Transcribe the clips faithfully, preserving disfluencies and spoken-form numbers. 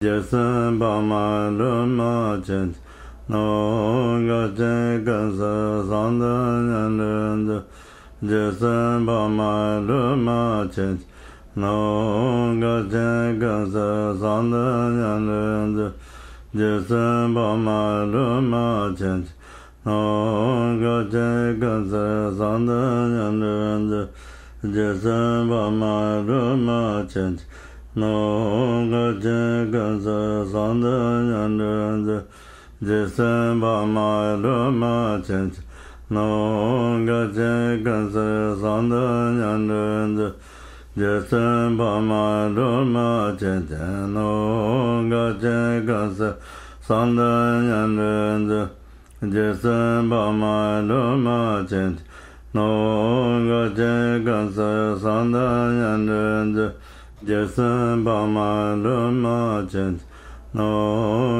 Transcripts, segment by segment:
རྗེ་བཙུན་འཕགས་མ་ལྷ་མོ་ཆེན། ནམ་མཁའ་ཆེན་ཀུན་གཟིགས་གསང་བདག་མཉམ་སྤྲུལ་མཛོད། རྗེ་བཙུན་འཕགས་མ་ལྷ་མོ་ཆེན། ནམ་མཁའ་ཆེན་ཀུན་གཟིགས་གསང་བདག་མཉམ་སྤྲུལ་མཛོད། རྗེ་བཙུན་འཕགས་མ་ལྷ་མོ་ཆེན། ནམ་མཁའ་ཆེན་ཀུན་གཟིགས་གསང་བདག་མཉམ་སྤྲུལ་མཛོད། རྗེ་བཙུན་འཕགས་མ་ལྷ་མོ་ཆེན། ནམ་མཁའ་ཆེན་ཀུན་གཟིགས་གསང་བདག་མཉམ་སྤྲུལ་མཛོད། རྗེ་བཙུན་འཕགས་མ་ལྷ་མོ་ཆེན། ནམ་མཁའ་ཆེན་ཀུན་གཟིགས་གསང་བདག་མཉམ་སྤྲུལ་མཛོད། རྗེ་བཙུན་འཕགས་མ་ལྷ་མོ་ཆེན། ནམ་མཁའ་ཆེན་ཀུན་གཟིགས་གསང་བདག་མཉམ་སྤྲུལ་མཛོད། རྗེ་བཙུན་འཕགས་མ་ལྷ་མོ་ཆེན། ནམ་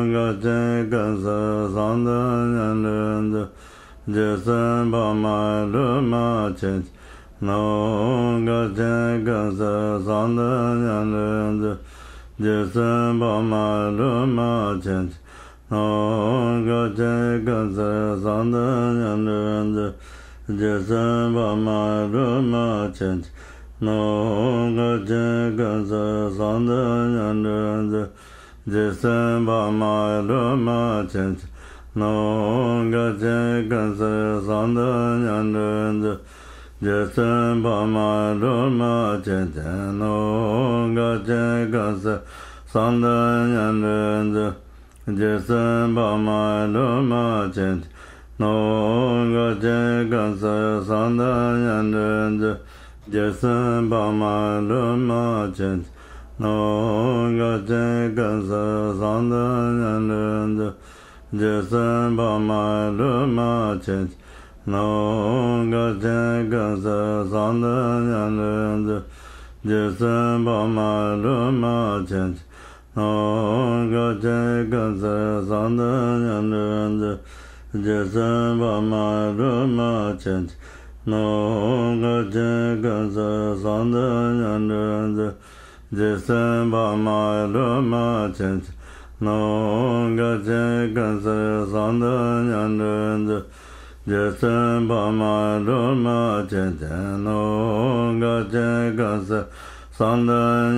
མཁའ་ཆེན་ཀུན་གཟིགས་གསང་བདག་མཉམ་སྤྲུལ་མཛོད། རྗེ་བཙུན་འཕགས་མ་ལྷ་མོ་ཆེན། ནམ་མཁའ་ཆེན་ཀུན་གཟིགས་གསང་བདག་མཉམ་སྤྲུལ་མཛོད། རྗེ་བཙུན་འཕགས་མ་ལྷ་མོ་ཆེན། ནམ་མཁའ་ཆེན་ཀུན་གཟིགས་གསང་བདག་མཉམ་སྤྲུལ་མཛོད། རྗེ་བཙུན་འཕགས་མ་ལྷ་མོ་ཆེན། ནམ་མཁའ་ཆེན་ཀུན་གཟིགས་གསང་བདག་མཉམ་སྤྲུལ་མཛོད། རྗེ་བཙུན་འཕགས་མ་ལྷ་མོ་ཆེན། ནམ་མཁའ་ཆེན་ཀུན་གཟིགས་གསང་བདག་མཉམ་སྤྲུལ་མཛོད། རྗེ་བཙུན་འཕགས་མ་ལྷ་མོ་ཆེན། ནམ་མཁའ་ཆེན་ཀུན་གཟིགས་གསང་བདག་མཉམ་སྤྲུལ་མཛོད། རྗེ་བཙུན་འཕགས་མ་ལྷ་མོ་ཆེན། ནམ་མཁའ་ཆེན་ཀུན་གཟིགས་གསང་བདག་མཉམ་སྤྲུལ་མཛོད། རྗེ་བཙུན་འཕགས་མ་ལྷ་མོ་ཆེན། ནམ་མཁའ་ཆེན་ཀུན་གཟིགས་གསང་བདག་མཉམ་སྤྲུལ་མཛོད། རྗེ་བཙུན་འཕགས་མ་ལྷ་མོ་ཆེན། ནམ་མཁའ་ཆེན་ཀུན་གཟིགས་གསང་བདག་མཉམ་སྤྲུལ་མཛོད། རྗེ་བཙུན་འཕགས་མ་ལྷ་མོ་ཆེན། ནམ་མཁའ་ཆེན་ཀུན་གཟིགས་གསང་བདག་མཉམ་སྤྲུལ་མཛོད། རྗེ་བཙུན་འཕགས་མ་ལྷ་མོ་ཆེན། ནམ་མཁའ་ཆེན་ཀུན་གཟིགས་གསང་བདག་མཉམ་སྤྲུལ་མཛོད། རྗེ་བཙུན་འཕགས་མ་ལྷ་མོ་ཆེན། ནམ་མཁའ་ཆེན་ཀུན་གཟིགས་གསང་བདག་མཉམ་སྤྲུལ་མཛོད། རྗེ་བཙུན་འཕགས་མ་ལྷ་མོ་ཆེན། ནམ་མཁའ་ཆེན་ཀུན་གཟིགས་གསང་བདག་མཉམ་སྤྲུལ་མཛོད། རྗེ་བཙུན་འཕགས་མ་ལྷ་མོ་ཆེན། ནམ་མཁའ་ཆེན་ཀུན་གཟིགས་གསང་བདག་མཉམ་སྤྲུལ་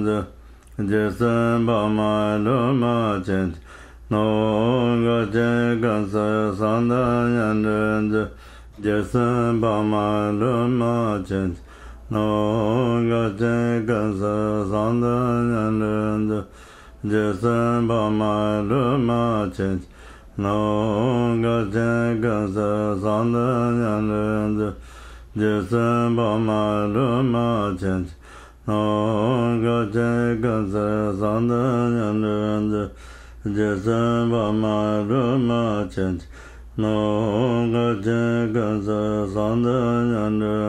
མཛོད། རྗེ་བཙུན་འཕགས་མ་ལྷ་མོ་ཆེན། ནམ་མཁའ་ཆེན་ཀུན་གཟིགས་གསང་བདག་མཉམ་སྤྲུལ་མཛོད། རྗེ་བཙུན་འཕགས་མ་ལྷ་མོ་ཆེན། ནམ་མཁའ་ཆེན་ཀུན་གཟིགས་གསང་བདག་མཉམ་སྤྲུལ་མཛོད། རྗེ་བཙུན་འཕགས་མ་ལྷ་མོ་ཆེན། ནམ་མཁའ་ཆེན་ཀུན་གཟིགས་གསང་བདག་མཉམ་སྤྲུལ་མཛོད། རྗེ་བཙུན་འཕགས་མ་ལྷ་མོ་ཆེན། ནམ་མཁའ་ཆེན་ཀུན་གཟིགས་གསང་བདག་མཉམ་སྤྲུལ་མཛོད། རྗེ་བཙུན་འཕགས་མ་ལྷ་མོ་ཆེན། ནམ་མཁའ་ཆེན་ཀུན་གཟིགས་གསང་བདག་མཉམ་སྤྲུལ་མཛོད།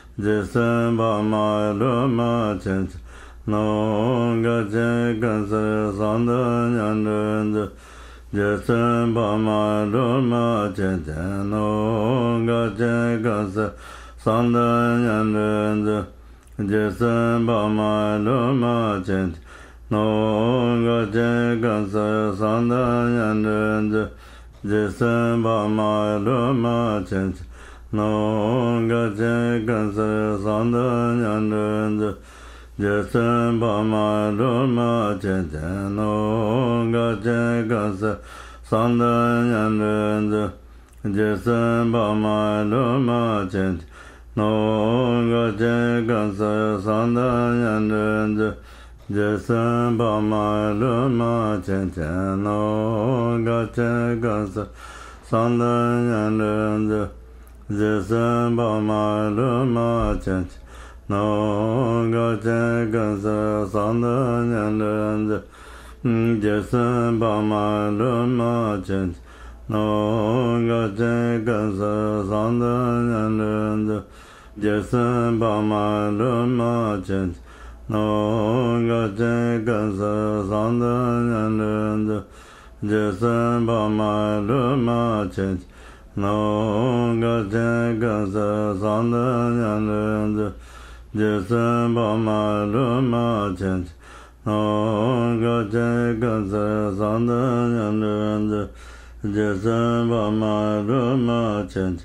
རྗེ་བཙུན་འཕགས་མ་ལྷ་མོ་ཆེན། ནམ་མཁའ་ཆེན་ཀུན་གཟིགས་གསང་བདག་མཉམ་སྤྲུལ་མཛོད། རྗེ་བཙུན་འཕགས་མ་ལྷ་མོ་ཆེན། ནམ་མཁའ་ཆེན་ཀུན་གཟིགས་གསང་བདག་མཉམ་སྤྲུལ་མཛོད། རྗེ་བཙུན་འཕགས་མ་ལྷ་མོ་ཆེན། ནམ་མཁའ་ཆེན་ཀུན་གཟིགས་གསང་བདག་མཉམ་སྤྲུལ་མཛོད། རྗེ་བཙུན་འཕགས་མ་ལྷ་མོ་ཆེན། ནམ་མཁའ་ཆེན་ཀུན་གཟིགས་གསང་བདག་མཉམ་སྤྲུལ་མཛོད། རྗེ་བཙུན་འཕགས་མ་ལྷ་མོ་ཆེན། ནམ་མཁའ་ཆེན་ཀུན་གཟིགས་གསང་བདག་མཉམ་སྤྲུལ་མཛོད། རྗེ་བཙུན་འཕགས་མ་ལྷ་མོ་ཆེན། ནམ་མཁའ་ཆེན་ཀུན་གཟིགས་གསང་བདག་མཉམ་སྤྲུལ་མཛོད། རྗེ་བཙུན་འཕགས་མ་ལྷ་མོ་ཆེན། ནམ་མཁའ་ཆེན་ཀུན་གཟིགས་གསང་བདག་མཉམ་སྤྲུལ་མཛོད། རྗེ་བཙུན་འཕགས་མ་ལྷ་མོ་ཆེན། ནམ་མཁའ་ཆེན་ཀུན་གཟིགས་གསང་བདག་མཉམ་སྤྲུལ་མཛོད། རྗེ་བཙུན་འཕགས་མ་ལྷ་མོ་ཆེན། ནམ་མཁའ་ཆེན་ཀུན་གཟིགས་གསང་བདག་མཉམ་སྤྲུལ་མཛོད། རྗེ་བཙུན་འཕགས་མ་ལྷ་མོ་ཆེན། ནམ་མཁའ་ཆེན་ཀུན་གཟིགས་གསང་བདག་མཉམ་སྤྲུལ་མཛོད། རྗེ་བཙུན་འཕགས་མ་ལྷ་མོ་ཆེན། ནམ་མཁའ་ཆེན་ཀུན་གཟིགས་གསང་བདག་མཉམ་སྤྲུལ་མཛོད། རྗེ་བཙུན་འཕགས་མ་ལྷ་མོ་ཆེན། ནམ་མཁའ་ཁྱབ་བརྡལ་གསལ་གསལ་མདངས་སྙན་སྒྲོན་མཛོད། རྗེ་བཙུན་འཕགས་མ་སྒྲོལ་མ་མཁྱེན་ཅིང་།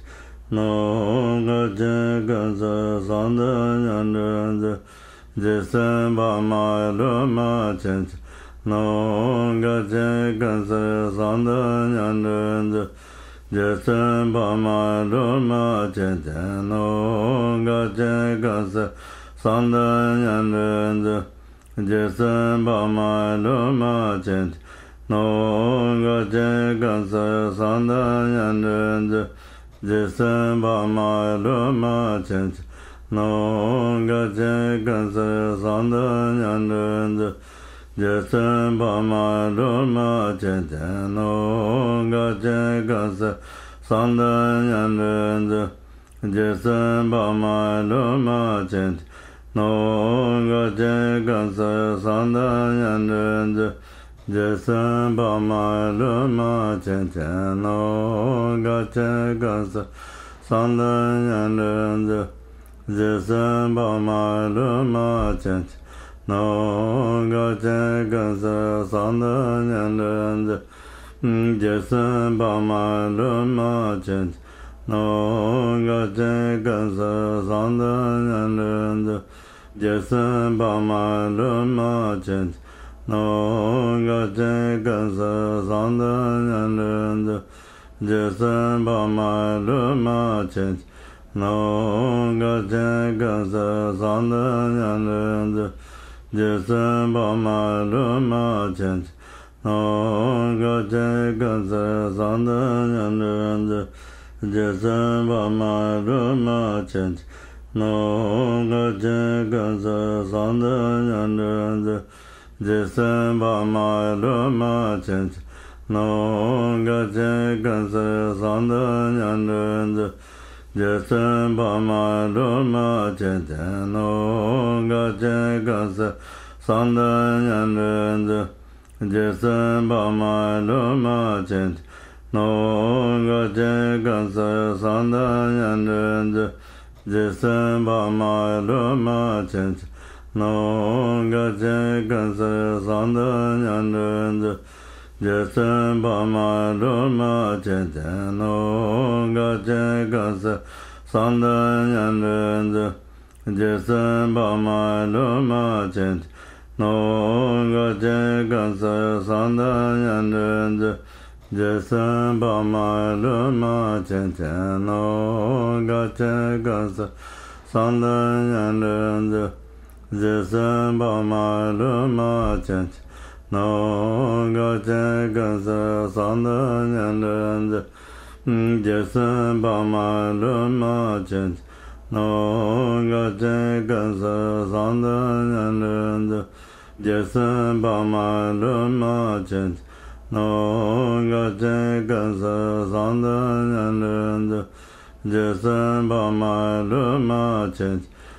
ནམ་མཁའ་ཁྱབ་བརྡལ་གསལ་གསལ་མདངས་སྙན་སྒྲོན་མཛོད། རྗེ་བཙུན་འཕགས་མ་སྒྲོལ་མ་མཁྱེན་ཅིང་། ནམ་མཁའ་ཁྱབ་བརྡལ་གསལ་གསལ་མདངས་སྙན་སྒྲོན་མཛོད། རྗེ་བཙུན་འཕགས་མ་སྒྲོལ་མ་མཁྱེན་ཅིང་། ནམ་མཁའ་ཁྱབ་བརྡལ་གསལ་གསལ་མདངས་སྙན་སྒྲོན་མཛོད། རྗེ་བཙུན་འཕགས་མ་སྒྲོལ་མ་མཁྱེན་ཅིང་། ནམ་མཁའ་ཁྱབ་བརྡལ་གསལ་གསལ་མདངས་སྙན་སྒྲོན་མཛོད། རྗེ་བཙུན་འཕགས་མ་སྒྲོལ་མ་མཁྱེན་ཅིང་། ནམ་མཁའ་ཁྱབ་བརྡལ་གསལ་གསལ་མདངས་སྙན་སྒྲོན་མཛོད། རྗེ་བཙུན་འཕགས་མ་སྒྲོལ་མ་མཁྱེན་ཅིང་། ནམ་མཁའ་ཁྱབ་བརྡལ་གསལ་གསལ་མདངས་སྙན་སྒྲོན་མཛོད། རྗེ་བཙུན་འཕགས་མ་སྒྲོལ་མ་མཁྱེན་ཅིང་། ནམ་མཁའ་ཁྱབ་བརྡལ་གསལ་གསལ་མདངས་སྙན་སྒྲོན་མཛོད། རྗེ་བཙུན་འཕགས་མ་སྒྲོལ་མ་མཁྱེན་ཅིང་། ནམ་མཁའ་ཁྱབ་བརྡལ་གསལ་གསལ་མདངས་སྙན་སྒྲོན་མཛོད། རྗེ་བཙུན་འཕགས་མ་སྒྲོལ་མ་མཁྱེན་ཅིང་། ནམ་མཁའ་ཁྱབ་བརྡལ་གསལ་གསལ་མདངས་སྙན་སྒྲོན་མཛོད། རྗེ་བཙུན་འཕགས་མ་སྒྲོལ་མ་མཁྱེན་ཅིང་། ནམ་མཁའ་ཁྱབ་བརྡལ་གསལ་གསལ་མདངས་སྙན་སྒྲོན་མཛོད། རྗེ་བཙུན་འཕགས་མ་སྒྲོལ་མ་མཁྱེན་ཅིང་། ནམ་མཁའ་ཁྱབ་བརྡལ་གསལ་གསལ་མདངས་སྙན་སྒྲོན་མཛོད། རྗེ་བཙུན་འཕགས་མ་སྒྲོལ་མ་མཁྱེན་ཅིང་། ནམ་མཁའ་ཁྱབ་བརྡལ་གསལ་གསལ་མདངས་སྙན་སྒྲོན་མཛོད། རྗེ་བཙུན་འཕགས་མ་སྒྲོལ་མ་མཁྱེན་ཅིང་། ནམ་མཁའ་ཁྱབ་བརྡལ་གསལ་གསལ་མདངས་སྙན་སྒྲོན་མཛོད། རྗེ་བཙུན་འཕགས་མ་སྒྲོལ་མ་མཁྱེན་ཅིང་། ནམ་མཁའ་ཁྱབ་བརྡལ་གསལ་གསལ་མདངས་སྙན་སྒྲོན་མཛོད། རྗེ་བཙུན་འཕགས་མ་སྒྲོལ་མ་མཁྱེན་ཅིང་། ནམ་མཁའ་ཁྱབ་བརྡལ་གསལ་གསལ་མདངས་སྙན་སྒྲོན་མཛོད། རྗེ་བཙུན་འཕགས་མ་སྒྲོལ་མ་མཁྱེན་ཅིང་། ནམ་མཁའ་ཁྱབ་བརྡལ་གསལ་གསལ་མདངས་སྙན་སྒྲོན་མཛོད། རྗེ་བཙུན་འཕགས་མ་སྒྲོལ་མ་མཁྱེན་ཅིང་། ནམ་མཁའ་ཁྱབ་བརྡལ་གསལ་གསལ་མདངས་སྙན་སྒྲོན་མཛོད། རྗེ་བཙུན་འཕགས་མ་སྒྲོལ་མ་མཁྱེན་ཅིང་། ནམ་མཁའ་ཁྱབ་བརྡལ་གསལ་གསལ་མདངས་སྙན་སྒྲོན་མཛོད། རྗེ་བཙུན་འཕགས་མ་སྒྲོལ་མ་མཁྱེན་ཅིང་། ནམ་མཁའ་ཁྱབ་བརྡལ་གསལ་གསལ་མདངས་སྙན་སྒྲོན་མཛོད། རྗེ་བཙུན་འཕགས་མ་སྒྲོལ་མ་མཁྱེན་ཅིང་། ནམ་མཁའ་ཁྱབ་བརྡལ་གསལ་གསལ་མདངས་སྙན་སྒྲོན་མཛོད། རྗེ་བཙུན་འཕགས་མ་སྒྲོལ་མ་མཁྱེན་ཅིང་། ནམ་མཁའ་ཁྱབ་བརྡལ་གསལ་གསལ་མདངས་སྙན་སྒྲོན་མཛོད། རྗེ་བཙུན་འཕགས་མ་སྒྲོལ་མ་མཁྱེན་ཅིང་། ནམ་མཁའ་ཁྱབ་བརྡལ་གསལ་གསལ་མདངས་སྙན་སྒྲོན་མཛོད། རྗེ་བཙུན་འཕགས་མ་སྒྲོལ་མ་མཁྱེན་ཅིང་། ནམ་མཁའ་ཁྱབ་བརྡལ་གསལ་གསལ་མདངས་སྙན་སྒྲོན་མཛོད། རྗེ་བཙུན་འཕགས་མ་སྒྲོལ་མ་མཁྱེན་ཅིང་། ནམ་མཁའ་ཁྱབ་བརྡལ་གསལ་གསལ་མདངས་སྙན་སྒྲོན་མཛོད། རྗེ་བཙུན་འཕགས་མ་སྒྲོལ་མ་མཁྱེན་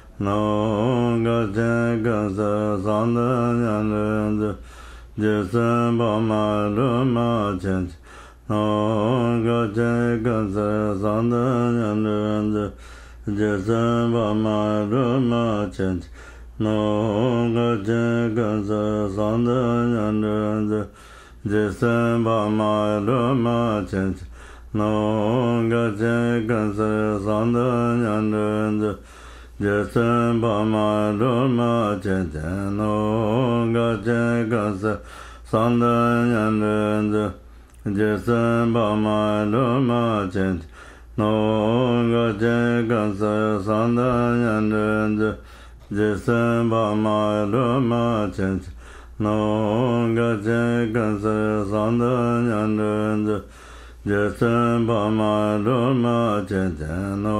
ཅིང་། ནམ་མཁའ་ཁྱབ་བརྡལ་གསལ་གསལ་མདངས་སྙན་སྒྲོན་མཛོད། རྗེ་བཙུན་འཕགས་མ་སྒྲོལ་མ་མཁྱེན་ཅིང་། ནམ་མཁའ་ཁྱབ་བརྡལ་གསལ་གསལ་མདངས་སྙན་སྒྲོན་མཛོད། རྗེ་བཙུན་འཕགས་མ་སྒྲོལ་མ་མཁྱེན་ཅིང་། ནམ་མཁའ་ཁྱབ་བརྡལ་གསལ་གསལ་མདངས་སྙན་སྒྲོན་མཛོད། རྗེ་བཙུན་འཕགས་མ་སྒྲོལ་མ་མཁྱེན་ཅིང་། ནམ་མཁའ་ཁྱབ་བརྡལ་གསལ་གསལ་མདངས་སྙན་སྒྲོན་མཛོད། རྗེ་བཙུན་འཕགས་མ་སྒྲོལ་མ་མཁྱེན་ཅིང་། ནམ་མཁའ་ཁྱབ་བརྡལ་གསལ་གསལ་མདངས་སྙན་སྒྲོན་མཛོད། རྗེ་བཙུན་འཕགས་མ་སྒྲོལ་མ་མཁྱེན་ཅིང་། ནམ་མཁའ་ཁྱབ་བརྡལ་གསལ་གསལ་མདངས་སྙན་སྒྲོན་མཛོད། རྗེ་བཙུན་འཕགས་མ་སྒྲོལ་མ་མཁྱེན་ཅིང་། ནམ་མཁའ་ཁྱབ་བརྡལ་གསལ་གསལ་མདངས་སྙན་སྒྲོན་མཛོད། རྗེ་བཙུན་འཕགས་མ་སྒྲོལ་མ་མཁྱེན་ཅིང་། ནམ་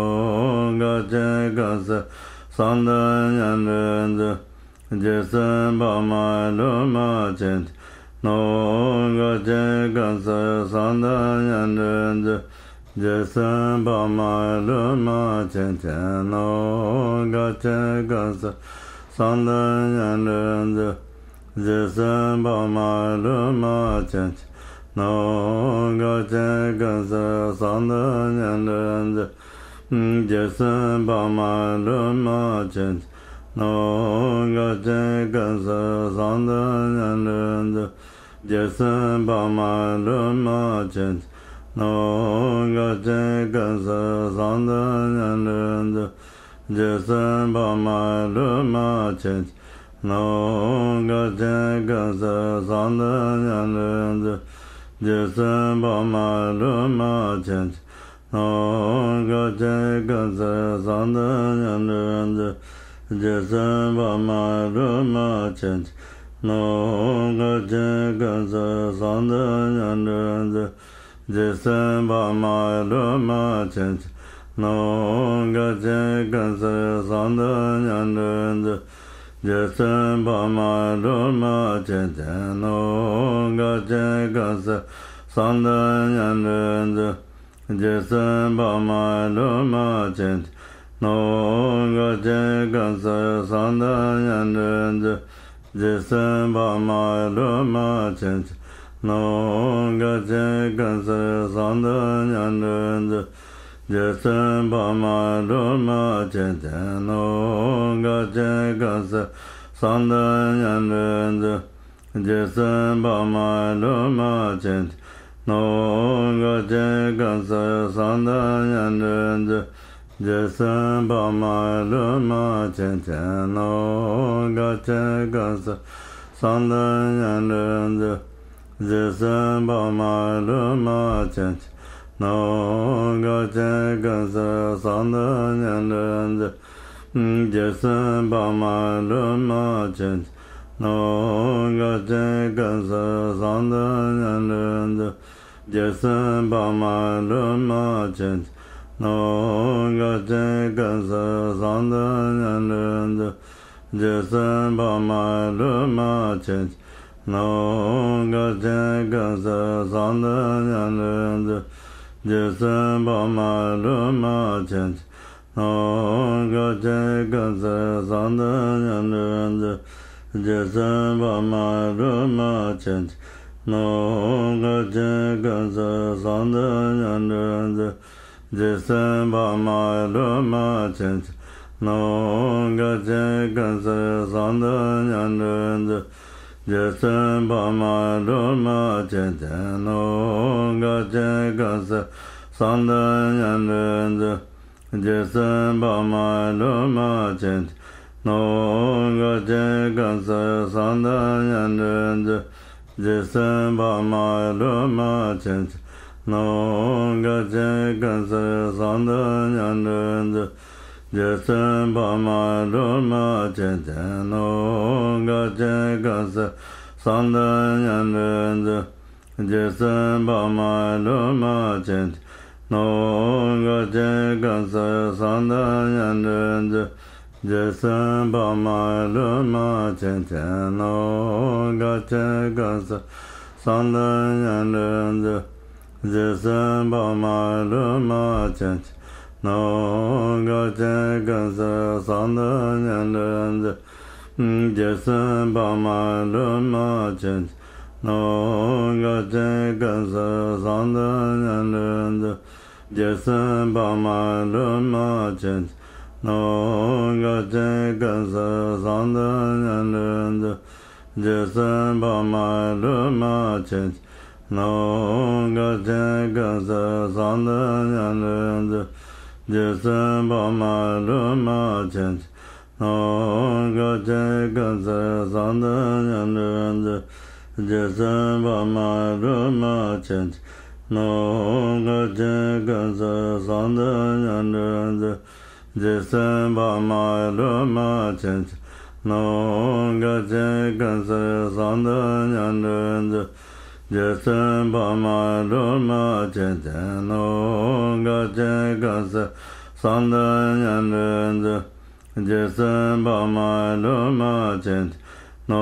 མཁའ་ཁྱབ་བརྡལ་གསལ་གསལ་མདངས་སྙན་སྒྲོན་མཛོད། རྗེ་བཙུན་འཕགས་མ་སྒྲོལ་མ་མཁྱེན་ཅིང་། ནམ་མཁའ་ཁྱབ་བརྡལ་གསལ་གསལ་མདངས་སྙན་སྒྲོན་མཛོད། རྗེ་བཙུན་འཕགས་མ་སྒྲོལ་མ་མཁྱེན་ཅིང་། ནམ་མཁའ་ཁྱབ་བརྡལ་གསལ་གསལ་མདངས་སྙན་སྒྲོན་མཛོད། རྗེ་བཙུན་འཕགས་མ་སྒྲོལ་མ་མཁྱེན་ཅིང་། ནམ་མཁའ་ཁྱབ་བརྡལ་གསལ་གསལ་མདངས་སྙན་སྒྲོན་མཛོད། རྗེ་བཙུན་འཕགས་མ་སྒྲོལ་མ་མཁྱེན་ཅིང་། ནོ། དགའ་བྱེད་ཀུན་བསོད་གསང་འདུས་མཉམ་སྦྲེལ་མཛོད། རྗེ་བཙུན་འཕགས་མ་ཀླུ་མོ་མཁྱེན་ཅིང་། ནོ། དགའ་བྱེད་ཀུན་བསོད་གསང་འདུས་མཉམ་སྦྲེལ་མཛོད། རྗེ་བཙུན་འཕགས་མ་ཀླུ་མོ་མཁྱེན་ཅིང་། ནོ། དགའ་བྱེད་ཀུན་བསོད་གསང་འདུས་མཉམ་སྦྲེལ་མཛོད། རྗེ་བཙུན་འཕགས་མ་ཀླུ་མོ་མཁྱེན་ཅིང་། ནོ། དགའ་བྱེད་ཀུན་བསོད་གསང་འདུས་མཉམ་སྦྲེལ་མཛོད། རྗེ་བཙུན་འཕགས་མ་ཀླུ་མོ་མཁྱེན་ཅིང་། ནོ། དགའ་བྱེད་ཀུན་བསོད་གསང་འདུས་མཉམ་སྦྲེལ་མཛོད། རྗེ་བཙུན་འཕགས་མ་ཀླུ་མོ་མཁྱེན་ཅིང་། ནོ། དགའ་བྱེད་ཀུན་བསོད་གསང་འདུས་མཉམ་སྦྲེལ་མཛོད། རྗེ་བཙུན་འཕགས་མ་ཀླུ་མོ་མཁྱེན་ཅིང་། ནོ། དགའ་བྱེད་ཀུན་བསོད་གསང་འདུས་མཉམ་སྦྲེལ་མཛོད། རྗེ་བཙུན་འཕགས་མ་ཀླུ་མོ་མཁྱེན་ཅིང་། ནོ། དགའ་བྱེད་ཀུན་བསོད་གསང་འདུས་མཉམ་སྦྲེལ་མཛོད། རྗེ་བཙུན་འཕགས་མ་ཀླུ་མོ་མཁྱེན་ཅིང་། ནོ། དགའ་བྱེད་ཀུན་བསོད་གསང་འདུས་མཉམ་སྦྲེལ་མཛོད། རྗེ་བཙུན་འཕགས་མ་ཀླུ་མོ་མཁྱེན་ཅིང་། ནོ། དགའ་བྱེད་ཀུན་བསོད་གསང་འདུས་མཉམ་སྦྲེལ་མཛོད། རྗེ་བཙུན་འཕགས་མ་ཀླུ་མོ་མཁྱེན་ཅིང་། ནོ། དགའ་བྱེད་ཀུན་བསོད་གསང་འདུས་མཉམ་སྦྲེལ་མཛོད། རྗེ་བཙུན་འཕགས་མ་ཀླུ་མོ་མཁྱེན་ཅིང་། ནོ། དགའ་བྱེད་ཀུན་བསོད་གསང་འདུས་མཉམ་སྦྲེལ་མཛོད། རྗེ་བཙུན་འཕགས་མ་ཀླུ་མོ་མཁྱེན་ཅིང་། ནོ། དགའ་བྱེད་ཀུན་བསོད་གསང་འདུས་མཉམ་སྦྲེལ་མཛོད། རྗེ་བཙུན་འཕགས་མ་ཀླུ་མོ་མཁྱེན་ཅིང་། ནོ། དགའ་བྱེད་ཀུན་བསོད་གསང་འདུས་མཉམ་སྦྲེལ་མཛོད། རྗེ་བཙུན་འཕགས་མ་ཀླུ་མོ་མཁྱེན་ཅིང་། ནོ། དགའ་བྱེད་ཀུན་བསོད་གསང་འདུས་མཉམ་སྦྲེལ་མཛོད། རྗེ་བཙུན་འཕགས་མ་ཀླུ་མོ་མཁྱེན་ཅིང་། ནོ། དགའ་བྱེད་ཀུན་བསོད་གསང་འདུས་མཉམ་སྦྲེལ་མཛོད། རྗེ་བཙུན་འཕགས་མ་ཀླུ་མོ་མཁྱེན་ཅིང་། ནོ། དགའ་བྱེད་ཀུན་བསོད་གསང་འདུས་མཉམ་སྦྲེལ་མཛོད། རྗེ་བཙུན་འཕགས་མ་ཀླུ་མོ་མཁྱེན་ཅིང་། ནོ། དགའ་བྱེད་ཀུན་བསོད་གསང་འདུས་མཉམ་སྦྲེལ་མཛོད། རྗེ་བཙུན་འཕགས་མ་ཀླུ་མོ་མཁྱེན་ཅིང་། ནོ། དགའ་བྱེད་ཀུན་བསོད་གསང་འདུས་མཉམ་སྦྲེལ་མཛོད། རྗེ་བཙུན་འཕགས་མ་ཀླུ་མོ་མཁྱེན་ཅིང་། ནོ། དགའ་བྱེད་ཀུན་བསོད་གསང་འདུས་མཉམ་སྦྲེལ་མཛོད། རྗེ་བཙུན་འཕགས་མ་ཀླུ་མོ་མཁྱེན་ཅིང་། ནོ། དགའ་བྱེད་ཀུན་བསོད་གསང་འདུས་མཉམ་སྦྲེལ་མཛོད། རྗེ་བཙུན་འཕགས་མ་ཀླུ་མོ་མཁྱེན་ཅིང་། ནོ། དགའ་བྱེད་ཀུན་བསོད་གསང་འདུས་མཉམ་སྦྲེལ་མཛོད། རྗེ་བཙུན་འཕགས་མ་ཀླུ་མོ་མཁྱེན་ཅིང་། ནོ། དགའ་བྱེད་ཀུན་བསོད་གསང་འདུས་མཉམ་སྦྲེལ་མཛོད། རྗེ་བཙུན་འཕགས་མ་ཀླུ་མོ་མཁྱེན་ཅིང་། ནོ། དགའ་བྱེད་ཀུན་བསོད་གསང་འདུས་མཉམ་སྦྲེལ་མཛོད། རྗེ་བཙུན་འཕགས་མ་ཀླུ་མོ་མཁྱེན་ཅིང་། ནོ། དགའ་བྱེད་ཀུན་བསོད་གསང་འདུས་མཉམ་སྦྲེལ་མཛོད། རྗེ་བཙུན་འཕགས་མ་ཀླུ་མོ་མཁྱེན་ཅིང་། ནོ། དགའ་བྱེད་ཀུན་བསོད་གསང་འདུས་མཉམ་སྦྲེལ་མཛོད། རྗེ་བཙུན་འཕགས་མ་ཀླུ་མོ་མཁྱེན་ཅིང་། ནོ། དགའ་བྱེད་ཀུན་བསོད་གསང་འདུས་མཉམ་སྦྲེལ་མཛོད། རྗེ་བཙུན་འཕགས་མ་ཀླུ་མོ་མཁྱེན་ཅིང་། ནོ། དགའ་བྱེད་ཀུན་བསོད་གསང་འདུས་མཉམ་སྦྲེལ་མཛོད། རྗེ་བཙུན་འཕགས་མ་ཀླུ་མོ་མཁྱེན་ཅིང་། ནོ། དགའ་བྱེད་ཀུན་བསོད་གསང་འདུས་མཉམ་སྦྲེལ་མཛོད། རྗེ་བཙུན་འཕགས་མ་ཀླུ་མོ་མཁྱེན་ཅིང་། ནོ། དགའ་བྱེད་ཀུན་བསོད་གསང་འདུས་མཉམ་སྦྲེལ་མཛོད། རྗེ་བཙུན་འཕགས་མ་ཀླུ་མོ་མཁྱེན་ཅིང་། ནོ། དགའ་བྱེད་ཀུན་བསོད་གསང་འདུས་མཉམ་སྦྲེལ་མཛོད། རྗེ་བཙུན་འཕགས་མ་ཀླུ་མོ་མཁྱེན་ཅིང་། ནོ། དགའ་བྱེད་ཀུན་བསོད་གསང་འདུས་མཉམ་སྦྲེལ་མཛོད། རྗེ་བཙུན་འཕགས་མ་ཀླུ་མོ་མཁྱེན་ཅིང་། ནོ། དགའ་བྱེད་ཀུན་བསོད་གསང་འདུས་མཉམ་སྦྲེལ་མཛོད། རྗེ་བཙུན་འཕགས་མ་ཀླུ་མོ་མཁྱེན་ཅིང་། ནོ།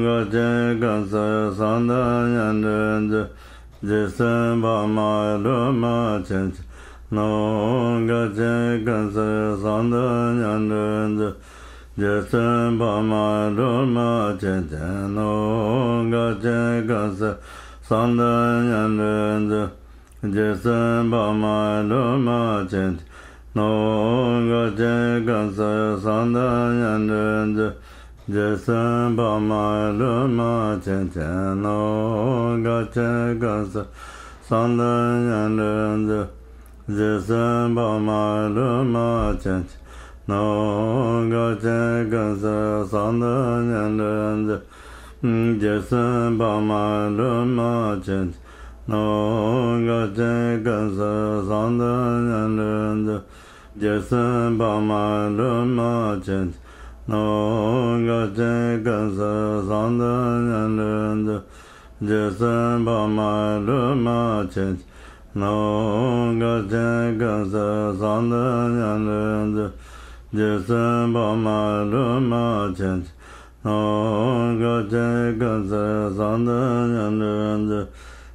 དགའ་བྱེད་ཀུན་བསོད་གསང་འདུས་མཉམ་སྦྲེལ་མཛོད། རྗེ་བཙུན་འཕགས་མ་ཀླུ་མོ་མཁྱེན་ཅིང་། ནོ། དགའ་བྱེད་ཀུན་བསོད་གསང་འདུས་མཉམ་སྦྲེལ་མཛོད། རྗེ་བཙུན་འཕགས་མ་ཀླུ་མོ་མཁྱེན་ཅིང་། ནོ། དགའ་བྱེད་ཀུན་བསོད་གསང་འདུས་མཉམ་སྦྲེལ་མཛོད། རྗེ་བཙུན་འཕགས་མ་ཀླུ་མོ་མཁྱེན་ཅིང་། ནོ། དགའ་བྱེད་ཀུན་བསོད་གསང་བདག་མཉམ་སྤྲུལ་མཛོད། རྗེ་བཙུན་འཕགས་མ་ཀླུ་མོ་ཆེན་ཆེན་ནོ། དགའ་བྱེད་ཀུན་བསོད་གསང་བདག་མཉམ་སྤྲུལ་མཛོད། རྗེ་བཙུན་འཕགས་མ་ཀླུ་མོ་ཆེན་ཆེན་ནོ། དགའ་བྱེད་ཀུན་བསོད་གསང་བདག་མཉམ་སྤྲུལ་མཛོད། རྗེ་བཙུན་འཕགས་མ་ཀླུ་མོ་ཆེན་ཆེན་ནོ། དགའ་བྱེད་ཀུན་བསོད་གསང་བདག་མཉམ་སྤྲུལ་མཛོད། རྗེ་བཙུན་འཕགས་མ་ཀླུ་མོ་ཆེན་ཆེན་ནོ། དགའ་བྱེད་ཀུན་བསོད་གསང་བདག་མཉམ་སྤྲུལ་མཛོད། རྗེ་བཙུན་འཕགས་མ་ཀླུ་མོ་ཆེན་ཆེན་ནོ། དགའ་བྱེད་ཀུན་བསོད་གསང་བདག་མཉམ་སྤྲུལ་མཛོད།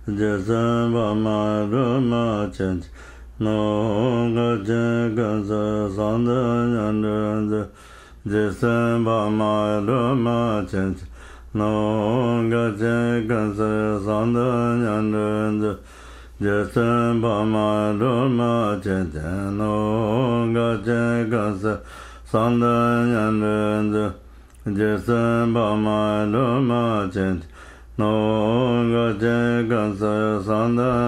རྗེ་བཙུན་འཕགས་མ་ཀླུ་མོ་ཆེན་ཆེན་ནོ། དགའ་བྱེད་ཀུན་བསོད་གསང་བདག་མཉམ་སྤྲུལ་མཛོད། རྗེ་བཙུན་འཕགས་མ་ཀླུ་མོ་ཆེན་ཆེན་ནོ། དགའ་བྱེད་ཀུན་བསོད་གསང་བདག་མཉམ་སྤྲུལ་མཛོད། རྗེ་བཙུན་འཕགས་མ་ཀླུ་མོ་ཆེན་ཆེན་ནོ། དགའ་བྱེད་ཀུན་བསོད་གསང་བདག་མཉམ་སྤྲུལ་མཛོད། རྗེ་བཙུན་འཕགས་མ་ཀླུ་མོ་ཆེན་ཆེན་ནོ། དགའ་བྱེད་ཀུན་བསོད་གསང་བདག་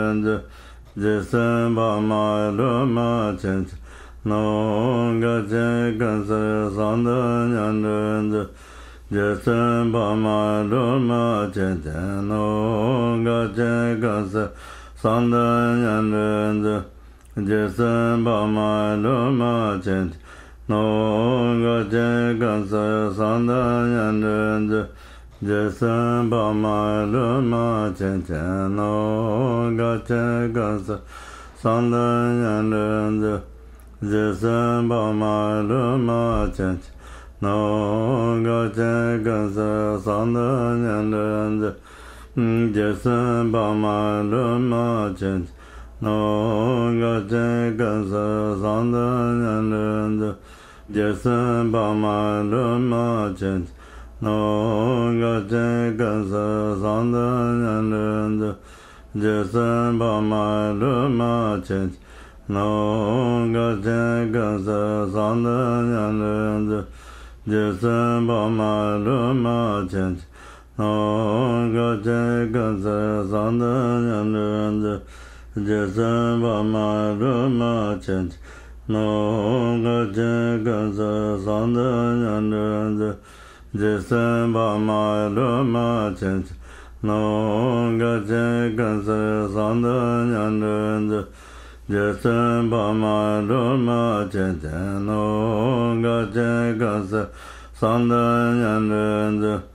མཉམ་སྤྲུལ་མཛོད། རྗེ་བཙུན་འཕགས་མ་ཀླུ་མོ་ཆེན་ཆེན་ནོ། དགའ་བྱེད་ཀུན་བསོད་གསང་བདག་མཉམ་སྤྲུལ་མཛོད། རྗེ་བཙུན་འཕགས་མ་ཀླུ་མོ་ཆེན་ཆེན་ནོ། དགའ་བྱེད་ཀུན་བསོད་གསང་བདག་མཉམ་སྤྲུལ་མཛོད། རྗེ་བཙུན་འཕགས་མ་ཀླུ་མོ་ཆེན་ཆེན་ནོ། དགའ་བྱེད་ཀུན་བསོད་གསང་བདག་མཉམ་སྤྲུལ་མཛོད། རྗེ་བཙུན་འཕགས་མ་ཀླུ་མོ་ཆེན་ཆེན་ནོ། དགའ་བྱེད་ཀུན་བསོད་གསང་བདག་མཉམ་སྤྲུལ་མཛོད། རྗེ་བཙུན་འཕགས་མ་ཀླུ་མོ་ཆེན་ཆེན་ནོ། དགའ་བྱེད་ཀུན་བསོད་གསང་བདག་མཉམ་སྤྲུལ་མཛོད། རྗེ་བཙུན་འཕགས་མ་ཀླུ་མོ་ཆེན་ཆེན་ནོ། དགའ་བྱེད་ཀུན་བསོད་གསང་བདག་མཉམ་སྤྲུལ་མཛོད། རྗེ་བཙུན་འཕགས་མ་ཀླུ་མོ་ཆེན་ཆེན་ནོ། དགའ་བྱེད་ཀུན་བསོད་གསང་བདག་མཉམ་སྤྲུལ་མཛོད། རྗེ་བཙུན་འཕགས་མ་ཀླུ་མོ་ཆེན་ཆེན་ནོ། དགའ་བྱེད་ཀུན་བསོད་གསང་བདག་མཉམ་སྤྲུལ་མཛོད། རྗེ་བཙུན་འཕགས་མ་ཀླུ་མོ་ཆེན་ཆེན་ནོ། དགའ་བྱེད་ཀུན་བསོད་གསང་བདག་མཉམ་སྤྲུལ་མཛོད། རྗེ་བཙུན་འཕགས་མ་ཀླུ་མོ་ཆེན་ཆེན་ནོ། དགའ་བྱེད་ཀུན་བསོད་གསང་བདག་མཉམ་སྤྲུལ་མཛོད། རྗེ་བཙུན་འཕགས་མ་ཀླུ་མོ་ཆེན་ཆེན་ནོ། དགའ་བྱེད་ཀུན་བསོད་གསང་བདག་མཉམ་སྤྲུལ་མཛོད། རྗེ་བཙུན་འཕགས་མ་ཀླུ་མོ་ཆེན་ཆེན་ནོ། དགའ་བྱེད་ཀུན་བསོད་གསང་བདག་མཉམ་སྤྲུལ་མཛོད། རྗེ་བཙུན་འཕགས་མ་ཀླུ་མོ་ཆེན་ཆེན་ནོ། དགའ་བྱེད་ཀུན་བསོད་གསང་བདག་མཉམ་སྤྲུལ་མཛོད། རྗེ་བཙུན་འཕགས་མ་ཀླུ་མོ་ཆེན་ཆེན་ནོ། དགའ་བྱེད་ཀུན་བསོད་གསང་བདག་མཉམ་སྤྲུལ་མཛོད།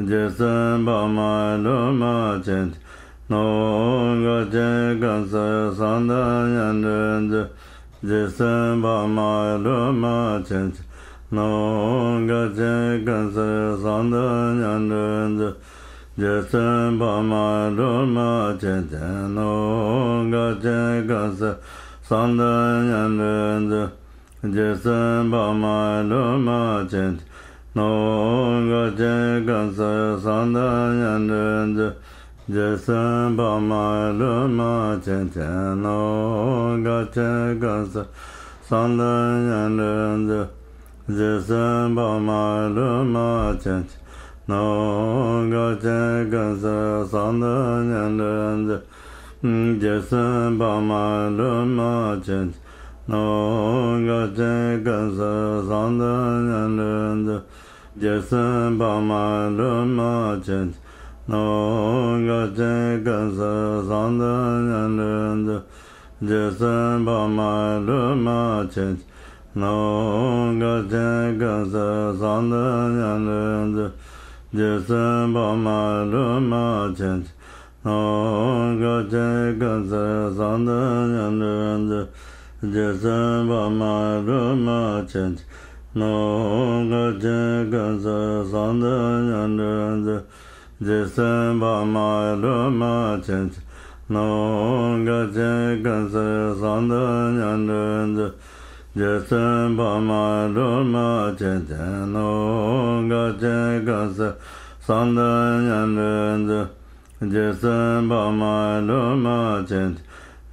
རྗེ་བཙུན་འཕགས་མ་ཀླུ་མོ་ཆེན་ཆེན་ནོ། དགའ་བྱེད་ཀུན་བསོད་གསང་བདག་མཉམ་སྤྲུལ་མཛོད། རྗེ་བཙུན་འཕགས་མ་ཀླུ་མོ་ཆེན་ཆེན་ནོ། དགའ་བྱེད་ཀུན་བསོད་གསང་བདག་མཉམ་སྤྲུལ་མཛོད། རྗེ་བཙུན་འཕགས་མ་ཀླུ་མོ་ཆེན་ཆེན་ནོ། དགའ་བྱེད་ཀུན་བསོད་གསང་བདག་མཉམ་སྤྲུལ་མཛོད། རྗེ་བཙུན་འཕགས་མ་ཀླུ་མོ་ཆེན་ཆེན་ནོ། དགའ་བྱེད་ཀུན་བསོད་གསང་བདག་མཉམ་སྤྲུལ་མཛོད། རྗེ་བཙུན་འཕགས་མ་ཀླུ་མོ་ཆེན་ཆེན་ནོ། དགའ་བྱེད་ཀུན་བསོད་གསང་བདག་མཉམ་སྤྲུལ་མཛོད། རྗེ་བཙུན་འཕགས་མ་ཀླུ་མོ་ཆེན་ཆེན་ནོ། དགའ་བྱེད་ཀུན་བསོད་གསང་བདག་མཉམ་སྤྲུལ་མཛོད། རྗེ་བཙུན་འཕགས་མ་ཀླུ་མོ་ཆེན་ཆེན་ནོ། དགའ་བྱེད་ཀུན་བསོད་གསང་བདག་མཉམ་སྤྲུལ་མཛོད། རྗེ་བཙུན་འཕགས་མ་ཀླུ་མོ་ཆེན་ཆེན་ནོ། དགའ་བྱེད་ཀུན་བསོད་གསང་བདག་མཉམ་སྤྲུལ་མཛོད། རྗེ་བཙུན་འཕགས་མ་ཀླུ་མོ་ཆེན་ཆེན་ནོ། དགའ་བྱེད་ཀུན་བསོད་གསང་བདག་མཉམ་སྤྲུལ་མཛོད། རྗེ་བཙུན་འཕགས་མ་ཀླུ་མོ་ཆེན་ཆེན་ནོ། དགའ་བྱེད་ཀུན་བསོད་གསང་བདག་མཉམ་སྤྲུལ་མཛོད། རྗེ་བཙུན་འཕགས་མ་ཀླུ་མོ་ཆེན་ཆེན་ནོ། དགའ་བྱེད་ཀུན་བསོད་གསང་བདག་མཉམ་སྤྲུལ་མཛོད། རྗེ་བཙུན་འཕགས་མ་ཀླུ་མོ་ཆེན་ཆེན་ནོ། དགའ་བྱེད་ཀུན་བསོད་གསང་བདག་མཉམ་སྤྲུལ་མཛོད། རྗེ་བཙུན་འཕགས་མ་ཀླུ་མོ་ཆེན་ཆེན་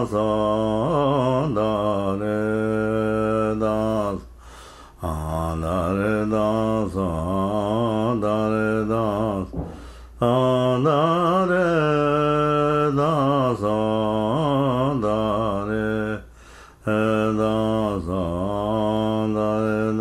ད་ད་རེ་ད་ད་རེ་ད་ད་ད་རེ་ད་ད་རེ། ད་ད་ད་རེ་ད་ད་རེ་ད་ད་རེ་ད་ད་རེ་ད་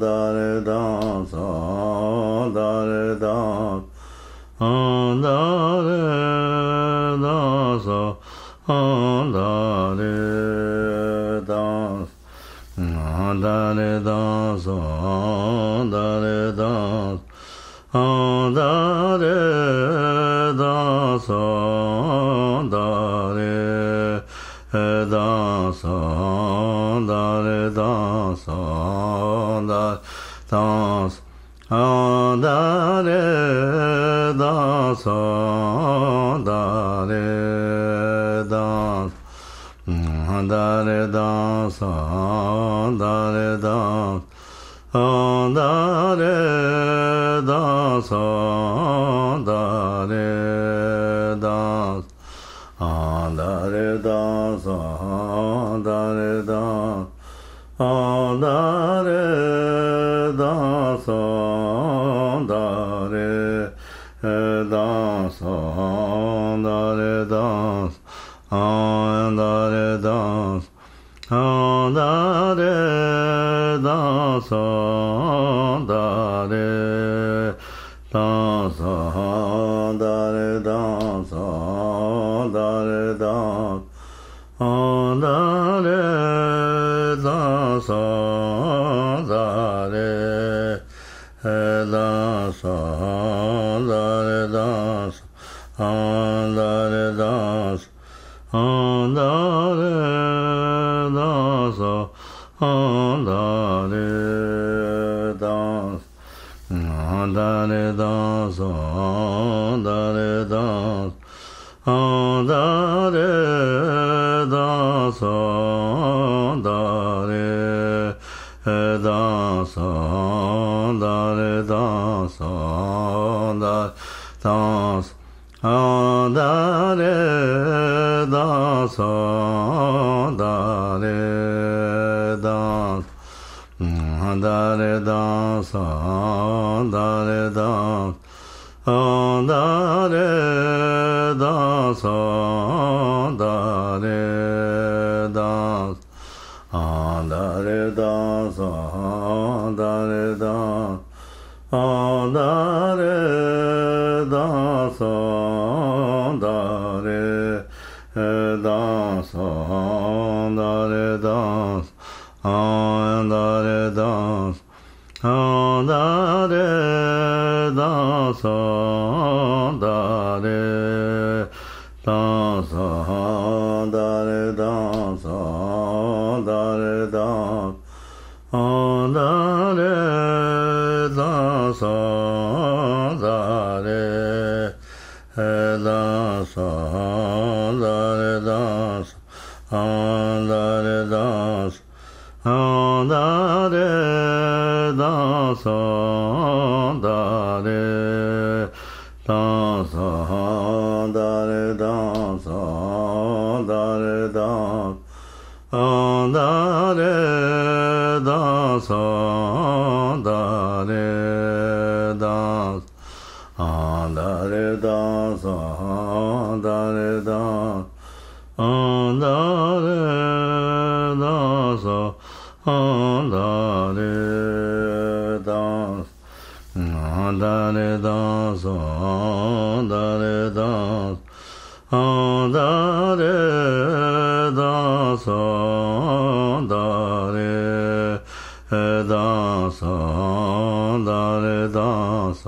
ད་རེ་ད་ད་རེ་ད་ད་རེ་ད་ད་རེ་ད། ད་རེ་ད་ད་རེ་ད་ད་རེ་ད་ད་རེ་ད་ད་རེ་ད་ད་རེ་ད། ཨ་ད་རེ་ད་ས་ད་རེ་ད། ཨ་ད་རེ་ད་ས་ད་རེ་ད། ཨ་ད་རེ་ད་ས་ད་རེ་ད། ཨ་ད་རེ་ད་ས་ད་རེ་ད། ཨ་ད་རེ་ད་ས་ད་རེ་ད་ས་ད་རེ་ད། ཨ་ད་རེ་ད་ཨ་ད་རེ་ད་ས་ད་རེ་ད་ས་ད་རེ་ད་ས་ད་རེ་ད། ཨ་ད་རེ་ད་ས་ད་རེ་ད་ས་ད་རེ་ད་ས་ཨ་ད་རེ་ད་ས་ཨ་ད་རེ་ད་ས་ཨ་ད་རེ་ད་ས་ཨ་ད་རེ་ད་ས་ཨ་ད་རེ་ད་ས། ཨ་ད་རེ་ད་ས་ད་རེ་ད་ས་ད་རེ་ད་ས་ད་ད་ས་ཨ་ད་རེ་ད་ས་ད་རེ་ད་ས་ཨ་ད་རེ་ད་ས་ད་རེ་ད་ས། ཨ་ད་རེ་ད་ས་ད་རེ་ད་ས་ཨ་ད་རེ་ད་ས་ད་རེ་ད་ས་ཨ་ད་རེ་ད་ས་ད་རེ་ད་ས་ཨ་ད་རེ་ད་ས་ཨ་ད་རེ་ད་ས་ཨ་ད་རེ་ད་ས་ད་རེ་ད་ས་ཨ་ད་རེ་ད་ས་ཨ་ད་རེ་ད་ཨ་ད་རེ་ད་ས་ཨ་ད་རེ་ད་ས་ཨ་ད་རེ་ད་ས་ཨ་ད་རེ་ད་ས་ཨ་ད་རེ་ད་ས་ད་རེ་ད་ས་ཨ་ད་རེ་ད་ས་ཨ་ད་རེ་ད་ཨ་ད་རེ་ད་ས་ཨ་ད་རེ་ད་ས་ཨ་ད་རེ་ད་ས་ཨ་ད་རེ་ད་ཨ་ད་རེ་ད་ས་ཨ་ད་རེ་ད་ས་ཨ་ད་རེ་ད་ས་ཨ་ད་རེ་ད་ས་ཨ་ད་རེ་ད་ས་ཨ་ད་རེ་ད་ས་ཨ་ད་རེ་ད་ས་ཨ་ད་རེ་ད་ས་ཨ་ད་རེ་ད་ས་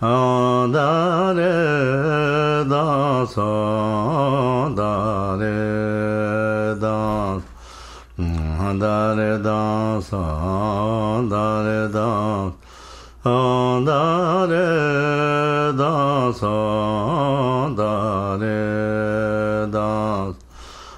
ཨ་ད་རེ་ད་ས་ཨ་ད་རེ་ད་ས་ཨ་ད་རེ་ད་ས་ཨ་ད་རེ་ད་ས་ཨ་ད་རེ་ད་ས་ཨ་ད་རེ་ད་ས་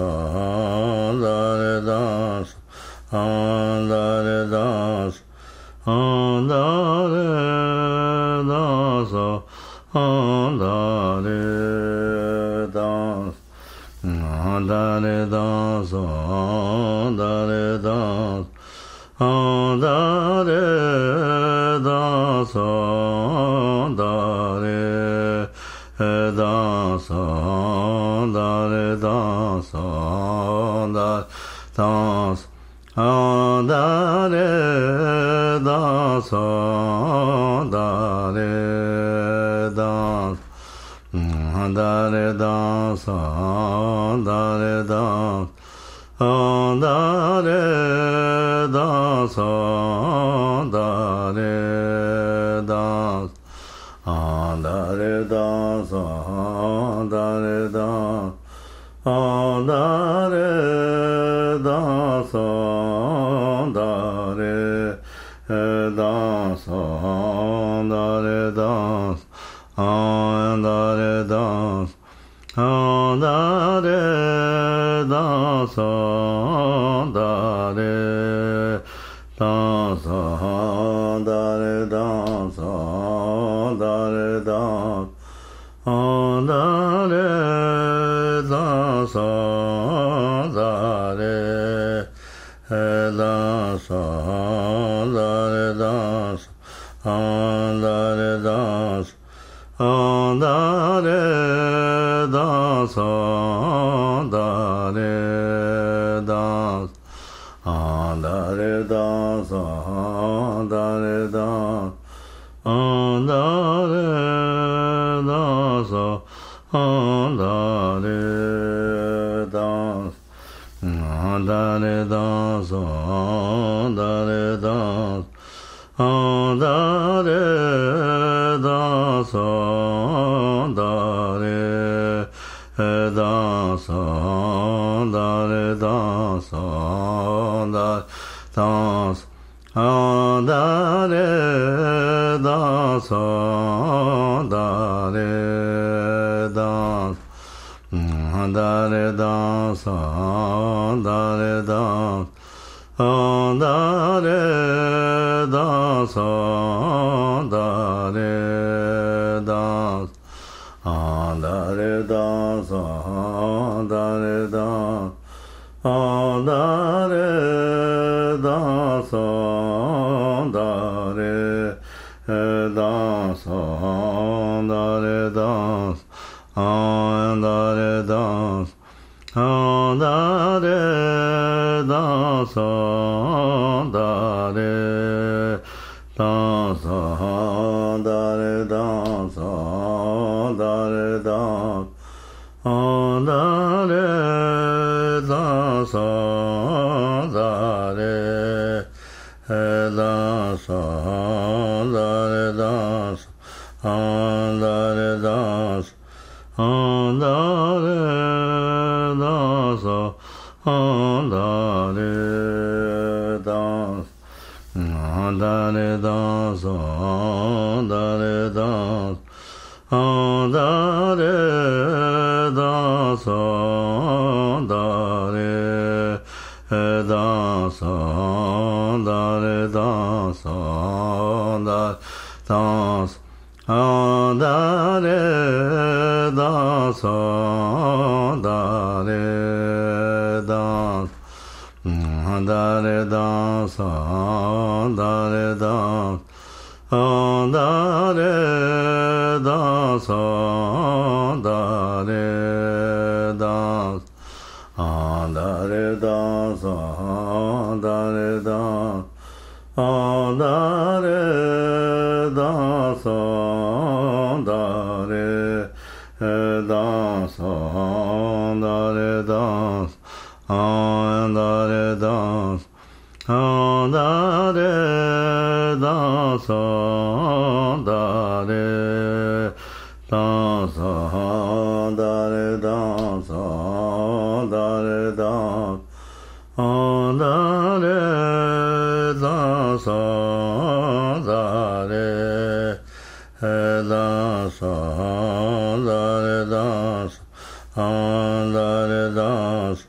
ད་རེ་ད་སོ་ད་རེ་ད་སོ་ད་རེ་ད་སོ་ད་རེ་ད་སོ། ད་རེ་ད་སོ་ད་རེ་ད་སོ་ད་རེ་ད་སོ་ད་རེ་ད་སོ་ད་རེ་ད་སོ་ད་རེ་ད་སོ་ད་རེ་ད་སོ་ད་རེ་ད་སོ། ད་རེ་ད་སོ་ད་རེ་ད་སོ་ད་རེ་ད་སོ་ད་རེ་ད་སོ། ད་རེ་ད་སོ་ད་རེ་ད་སོ་ད་རེ་ད་སོ་ད་རེ་ད་སོ་ད་རེ་ད་སོ། ཨ། ད་རེ་ད་སོ། ཨ། ད་རེ་ད་སོ། ད་རེ་ད་སོ། ད་རེ་ད་སོ། ད་རེ་ད་སོ། ཨ། ད་རེ་ད་སོ། ད་རེ་ད་སོ། ད་རེ་ད་སོ། ཨ། ད་རེ་ད་སོ། ཨ། ད་རེ་ད་སོ། ད་རེ་ད་སོ། ཨ། ད་རེ་ད་སོ། ད་རེ་ད་སོ། ཨ། ད་རེ་ད་སོ། ཨ། ད་རེ་ད་སོ། ཨ། ད་རེ་ད་སོ། ཨ། ད་རེ་ད་སོ། ཨ། ད་རེ་ད་སོ། ད་རེ་ད་སོ། ད་རེ་ད་སོ། ད་རེ་ད་སོ། ཨ། ད་རེ་ད་སོ། ད་རེ་ད་སོ། ཨ། ད་རེ་ད་སོ། ད་རེ་ད་སོ། ཨ། ད་རེ་ད་སོ། ད་རེ་ད་སོ། ཨ། ད་རེ་ད་སོ། ད་རེ་ད་སོ། ཨ། ད་རེ་ད་སོ། ད་རེ་ད་སོ། ད་རེ་ད་སོ། ཨ། ད་རེ་ད་སོ། ཨ། ད་རེ་ད་སོ། ད་རེ་ད་སོ། ད་རེ་ད་སོ། ད་རེ་ད་སོ། ཨ། ད་རེ་ད་སོ། ད་རེ་ད་སོ། ད་རེ་ད་སོ། ཨ། ད་རེ་ད་སོ། ཨ། ད་རེ་ད་སོ། ཨ། ད་རེ་ད་སོ། ཨ། ད་རེ་ད་སོ། ད་རེ་ད་སོ། ཨ། ད་རེ་ད་སོ། ད་རེ་ད་སོ། ད་རེ་ད་སོ། ད་རེ་ད་སོ། ཨ། ད་རེ་ད་སོ། ད་རེ་ད་སོ། ཨ། ད་རེ་ད་སོ། ད་རེ་ད་སོ། ཨ། ད་རེ་ད་སོ། ད་རེ་ད་སོ། ཨ། ད་རེ་ད་སོ། ད་རེ་ད་སོ། ཨ། ད་རེ་ད་སོ། ད་རེ་ད་སོ། ད་རེ་ད་སོ། ཨ། ད་རེ་ད་སོ། ཨ། ད་རེ་ད་སོ། ད་རེ་ད་སོ། ད་རེ་ད་སོ། ད་རེ་ད་སོ། ཨ། ད་རེ་ད་སོ། ད་རེ་ད་སོ། ད་རེ་ད་སོ། ཨ། ད་རེ་ད་སོ།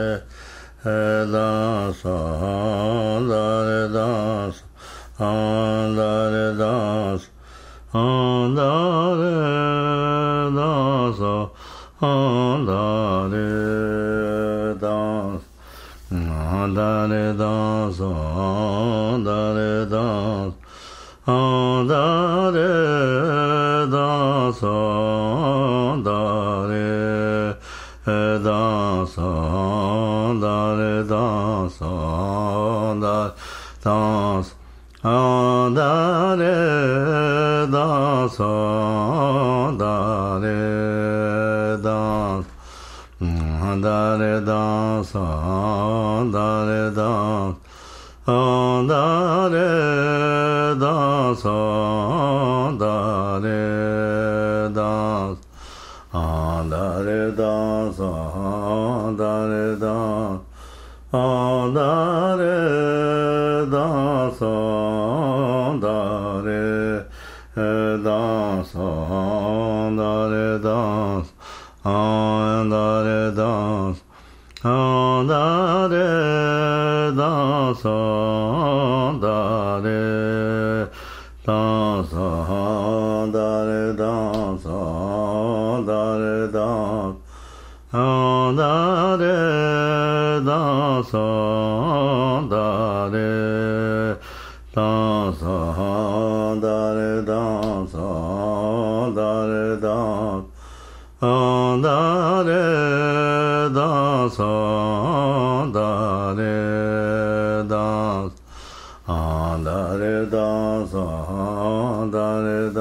ད་ད་རེ་ད་ད་རེ་ད་ད་རེ་ད་ད་རེ་ད་ད་རེ་ད་ད་རེ་ད་ད་རེ་ད། ཨ་ད་རེ་ད་ས་ད་རེ་ད། ཨ་ད་རེ་ད་ས་ད་རེ་ད། ཨ་ད་རེ་ད་ས་ད་རེ་ད། ཨ་ད་རེ་ད་ས་ད་རེ་ད། ཨ་ད་རེ་ད་ས་ད་རེ་ད་ས་ད་རེ་ད། ཨ་ད་རེ་ད་ཨ་ད་རེ་ད་ས་ད་རེ་ད་ས་ད་རེ་ད་ས་ད་རེ་ད། ཨ་ད་རེ་ད་ས་ད་རེ་ད་ས་ད་རེ་ད་ས་ད་རེ་ད། ཨ་ད་རེ་ད་ས་ད་རེ་ད། ཨ་ད་རེ་ད་ས་ད་རེ་ད།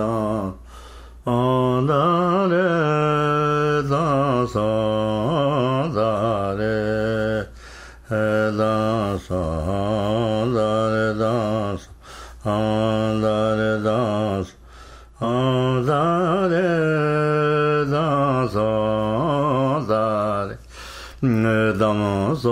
ཨ་ད་རེ་ད་ས་ད་རེ་ད་ས་ད་རེ་ད། ཨ་ད་རེ་ད་ས་ཨ་ད་རེ་ད་ས་ད་རེ་ད་མ་སོ།